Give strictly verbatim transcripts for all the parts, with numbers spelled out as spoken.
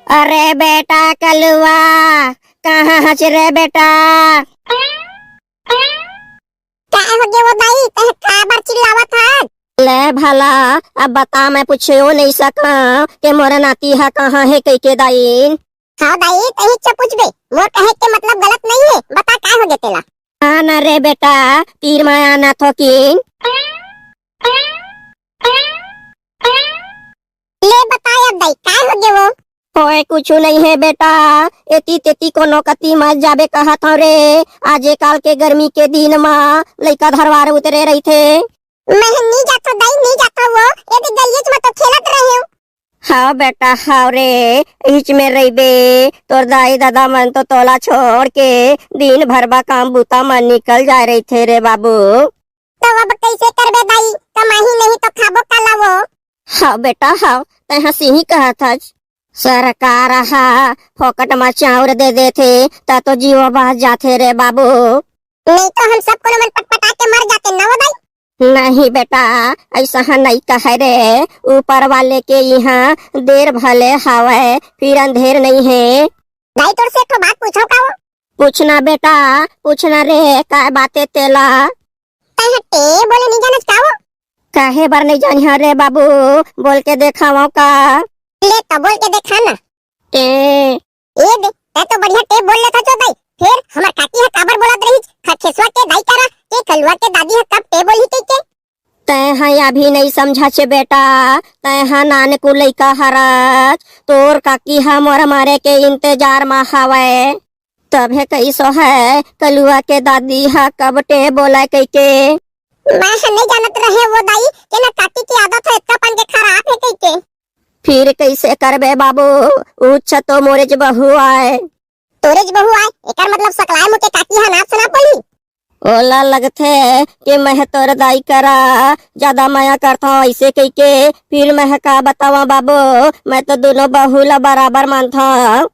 अरे बेटा कलुआ, कहाँ हच रे बेटा? काय होगे वो दाई, तैं काबर चिल्लावत हस? ले भला, अब बता, मैं पूछेव नइ सकंव के मोर नाती ह कहाँ हे कहिके दाई। हव दाई, तहीं च पूछबे, मोर कहे के मतलब गलत नइ हे, बता काय होगे तेला। हाँ न रे बेटा, तीर म आना थोकिन। ले बता अब दाई, काय होगे वो? होय कुछु नइ हे बेटा, एती तेती कोनो कती मत जाबे कहत हंव रे। आजे काल के गर्मी के दिन म लइका धरवार उतरे रहिथे। मैं ह नी जाथंव दाई, नी जाथंव वो, एती गलियेच म तो खेलत रहेंव। हव बेटा, हव रे, इहीच में रहिबे, तोर दाई ददा मन तो तोला छोड़ के दिन भर बा काम बूता म निकल जाय रहिथे रे बाबू। तो अब कइसे करबे दाई, कमाही नहीं तो खाबो काला वो? हव बेटा, हव, तैं ह सही कहत हस। सरकार ह फोकट म चाउर दे देथे, त तो जीव बाच जाथे रे बाबू। नहीं तो हम सब कोनो मन पटपटा के मर जाते न वो दाई। नहीं बेटा, अइसहा नइ कहय रे, ऊपर वाले के इहाँ देर भले हावय, फिर अंधेर नइ हे। दाई तोर से एक ठो बात पूछंव का वो? पूछना बेटा, पूछना रे, काय बात ए तेला? तैं ह टे बोले नइ जानस का वो? काहे बर नइ जानिहंव रे बाबू, बोल के देखावंव का? ले तो बोल के देखा ना। टे। ए दे, तैं तो बढ़िया टे बोल लेथस दाई, फेर हमर काकी ह काबर बोलत रहिस, खरखेसवा के दाई करा, के कलुआ के दादी ह कब टे बोलही कहिके? तैं ह अभी नइ समझच बेटा, तैं ह नानकुन लइका हरच, तोर काकी ह मोर मरे के इंतजार म हावय। तभे कइसो हे, कलुआ के दादी ह कब टे बोलय कहिके। मैं ह नइ जानत रहेंव वो दाई, के ना काकी के आदत ह एतका पन के खराब हे कहिके। फिर कइसे करबे बाबू, उच्च तो मोरेच बहू आय। तोरेच बहू आय, एकर मतलब सकलाय मुँह के काकी ह नाप सनाप बोलही। ओला लगथे के मैं ह तोर दाई करा जादा मया करथंव अइसे कहिके, फिर मैं ह का बतावंव बाबू, मैं तो दूनों बहू ला बराबर मानथंव।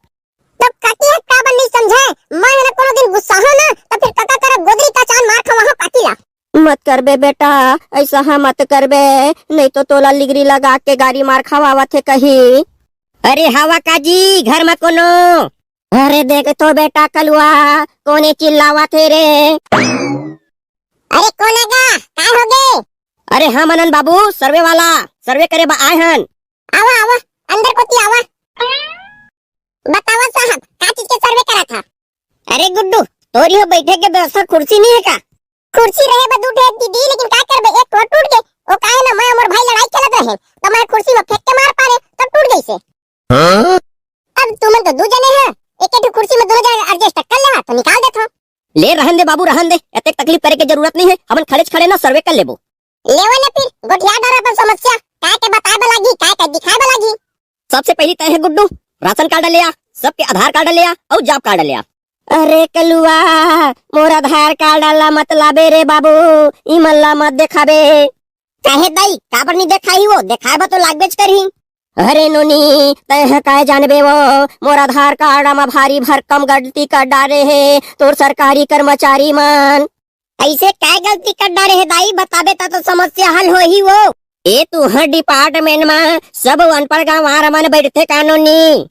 तब काकी ह काबर नइ समझय? मैं ह ना कोनो दिन गुस्साहंव ना, त फिर कका करा गोदरी कचान मार खवाहंव काकी ला। मत करबे बेटा, अइसहा मत करबे, नइ तो तोला लिगरी लगा के गारी मार खवावत हे कही। अरे हवा काजी, घर म कोनो? अरे देख तो बेटा कलुआ, कोने चिल्लावत हे रे? अरे कोन ए गा, काय होगे? अरे हम अनन बाबू, सर्वे वाला, सर्वे करे बर आय हन। आवा, आवा, अंदर कोती आवा। बतावा साहब, का चीज के सर्वे करत हा? अरे गुड्डू, तोर इहाँ बइठे के व्यवस्था कुर्सी नइ हे का? कुर्सी रहे बर दू ठे दीदी, लेकिन का करबे, एक ठो टूट गे। ओ काहे ना, मैं अउ मोर भाई लड़ाई चलत रहे, त मैं कुर्सी म फेंक के मार पारे, तब टूट गइसे। हाँ? अब तुमन तो दू जने हा, एक ठो कुर्सी म दूनों जने adjust कर लेवा, त निकाल देथंव। ले रहन दे बाबू, रहन दे, एतेक तकलीफ करे के जरूरत नइ हे, हमन खड़ेच खड़े ना सर्वे कर लेबो। लेवा ना फिर, गोठिया डार अपन समस्या, काय के बताय बर लागही, काय के दिखाय बर लागही। सबसे पहिली तय हे गुड्डू, राशन कार्ड ले आ, सबके आधार कार्ड ले आ, अउ जॉब कार्ड ले आ। अरे कलुआ, मोर आधार कार्ड ला मत लाबे रे बाबू, इमन ला मत देखाबे। काहे दाई, काबर नइ देखाही वो, देखाय बर तो लागबेच करही। अरे नोनी, तैं ह काय जानबे वो, मोर आधार कार्ड म भारी भरकम गलती कर डारे हे तोर सरकारी कर्मचारी मन। अइसे काय गलती कर डारे हे दाई, बताबे त तो समस्या हल होही वो। ए तुंहर department म सब अनपढ़ गंवार मन बइठथे का नोनी?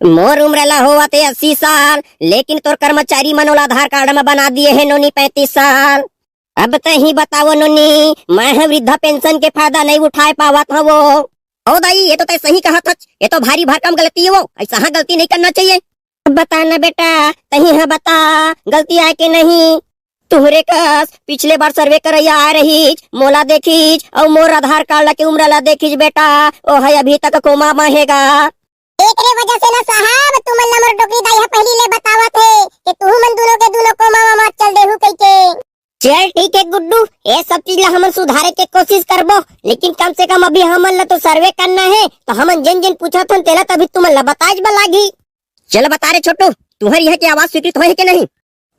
मोर उम्र ला होवत हे अस्सी साल, लेकिन तोर कर्मचारी मन ओला आधार कार्ड म बना दिए हे नोनी पैंतीस साल। अब तहीं बतावो नोनी, मैं ह वृद्धा पेंशन के फायदा नइ उठाय पावत हवो। ओ दाई, ये तो तैं सही कहत हच, ये तो भारी भरकम गलती हे वो, अइसहा गलती नइ करना चाहिए। अब बता ना बेटा, तहीं ह बता, गलती आय के नहीं? तुहरे कस पिछले बार सर्वे करइया आय रहिच, मोला देखिच, अउ मोर आधार कार्ड ला के उम्र ला देखिच बेटा, ओ ह अभी तक कोमा म हे गा। एकरे वजह से ना साहब, तुमन ला मोर डोकरी दाई ह पहिली ले बतावत हे कि तुहू मन दूनों के दूनों कोमा म मत चल देहू कहिके। चल ठीक हे गुड्डू, ये सब चीज ला हमन सुधारे के कोशिश करबो, लेकिन कम से कम अभी हमन ला तो सर्वे करना हे, तो हमन जेन जेन पूछत हन तेला तो अभी तुमन ला बताएच बर लागही। चल बता रे छोटू, तुंहर इहाँ के आवास स्वीकृत होय हे के नहीं?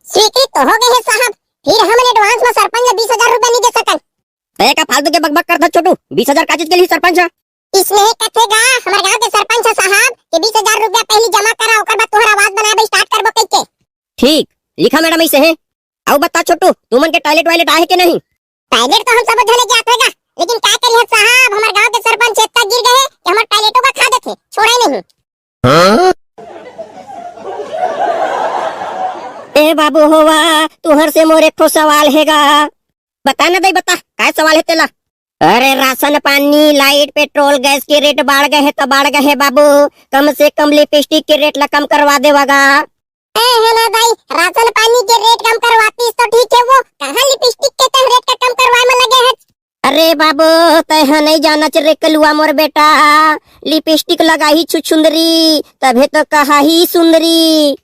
स्वीकृत तो हो गे हे साहब, फिर हमन advance म सरपंच ला बीस हजार रुपया नइ दे सकन। तैं का फालतू के बकबक करत हस छोटू, बीस हजार का चीज के लिए सरपंच ह? इसमें हे कथे गा, हमर गांव के सरपंच ह साहब, के बीस हजार रुपया पहिली जमा करा, ओकर बाद तोहर आवास बनाए बर start करबो कहिके। ठीक, लिखा मैडम, अइसे हे। अउ बता छोटू, तुमन के toilet वायलेट आहे के नहीं? Toilet तो हम सब झने के आथे गा, लेकिन का करिहत साहब, हमर गांव के सरपंच एतका गिर गे हे कि हमर टॉयलेटो ला खा देथे, छोड़े नहीं। ए बाबू होवा, तुहर से मोर एक ठो सवाल हे गा। बता ना दई, बता, काय सवाल हे तेला? अरे, राशन पानी, लाइट, पेट्रोल, गैस के रेट बाढ़ गए हे त बाढ़ गए हे बाबू, कम से कम लिपस्टिक के रेट ला कम करवा देवा गा। ए, हे ना दाई, राशन पानी के रेट कम करवातीस तो ठीक हे, वो कहाँ लिपस्टिक के तह रेट का कम करवाए में लगे हे? अरे बाबू, तैं ह नहीं जानच रे कलुआ मोर बेटा, लिपस्टिक लगाही छुछुंदरी, तभे तो कहाही सुंदरी।